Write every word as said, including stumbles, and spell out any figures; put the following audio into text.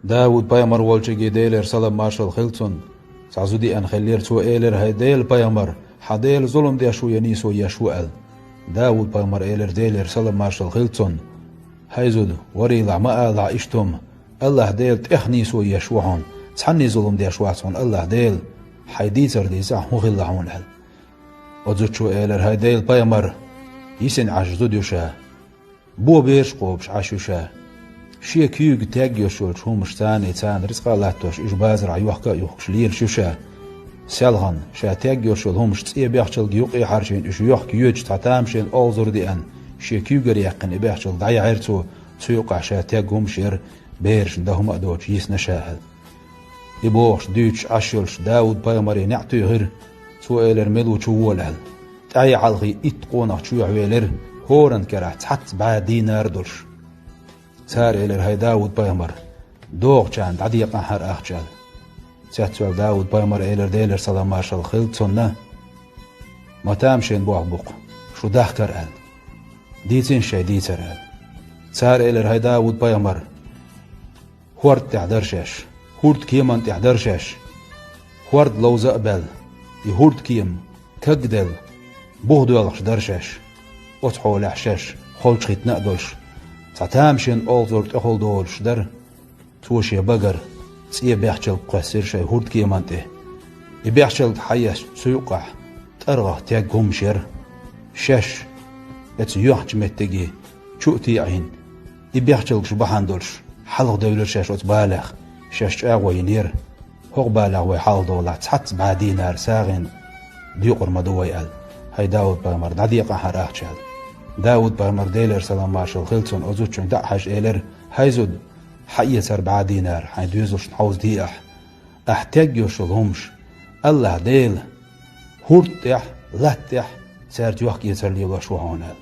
Дауд-пайхамар волчуьнга Делера салам-маршалла хилла цунна, цхьа зуда еана хиллера. Цо элира: «ХӀай Делан пайхамар, хьан Дела зулам деш ву я нийсо еш ву?» — аьлла. Дауд-пайхамара элира Делера салам-маршалла хилла цунна: «ХӀай зуда, варийлахь, ма алалахь иштта хӀума, АллахӀ-Дела тӀех нийсо еш ву хьуна, цхьанне зулам деш вац хьуна АллахӀ-Дела, хьайн дийцар дийцахь, хӀун хилла хьуна?» — аьлла. Оцу зудчо элира: «ХӀай Делан пайхамар, йисина Ӏаш зуда ю ша, бо бераш кхобуш Ӏаш ю ша. Шен куьйга тегга йолуш йолчу хӀумаш царна, царна рицкъа а латтош, уьш базарахь йохка а юхкуш лелаш ю ша. Селхана, ша тегга йолуш йолу хӀумаш цӀен бехчалга юккъе хьарчийна, уьш йохка йоьдуш цхьа тамашийна олхазар деана, шен куьйгара яьккхина и бехчалга дӀаяьхьира цо, цу юккъехь ша тегга хӀумаш яра, берашна дан хӀума а доцуш йисна ша», — аьлла. И бохуш, дуьйцуш Ӏаш йолуш Дауд-пайхамаре неӀ туьйхира, цо элира: «Мила ву, чу вола», — аьлла. ТӀаьхье хьалхе итт къонах чоьхьавелира, хӀоранна карахь цхьацца бӀе динар а долуш. Цара элира: «ХӀай Дауд-пайхамар, догӀучарна дӀадекъахьара ахча», — аьлла. Цецвелла Дауд-пайхамара элира Делера салам-маршалла хилла цунна: «Ма тамашийна болх бу-кх, шу дахкара», — аьлла. «Дийцина шайн дийцар», — аьлла. Цара элира: «ХӀай Дауд-пайхамар, хӀорда тӀехь дара шаьш, хӀордан кеманна тӀехь дара шаьш, хӀорда ловза а баьлла, и хӀордан кема кагделла, бух доьлхуш дара шаьш, оцу хьолехь шаьш холчахӀиттина а долуш, цхьа тамашийна олхазар тӀехула долуш дара». Цо шен багара цӀен бехчалг кхоьссира шайн хӀордан кеманна тӀе. И бехчалг хьаэцча, цу юккъехь тӀаргӀах тегга хӀумаш яра. Шаьш оцу йоьхначу меттиге чу а теӀийна, и бехчалгаш бахьана долуш, хьалхадевлира шаьш оцу балех, шаьш чӀагӀо йинера. ХӀокху балех вай хьалхадовлахь, цхьацца бӀе динар сагӀина доькъур ма ду вай», — аьлла. «ХӀай Дауд-пайхамар, дӀадекъахьара ахча», — аьлла. Дауд-пайхамара, Делера салам-маршалла хилла цунна, оцу зудчуьнга дӀа а хьаьжча, элира: «Хьаэцара бӀе динар, хьайн доьзалшна хьовзаде ахь. Ахь тегга йолуш йолу хӀумаш АллахӀ-Дела хӀорда тӀехь, латта тӀехь цаьрца йохка-эцар лелош ву хьуна», — аьлла.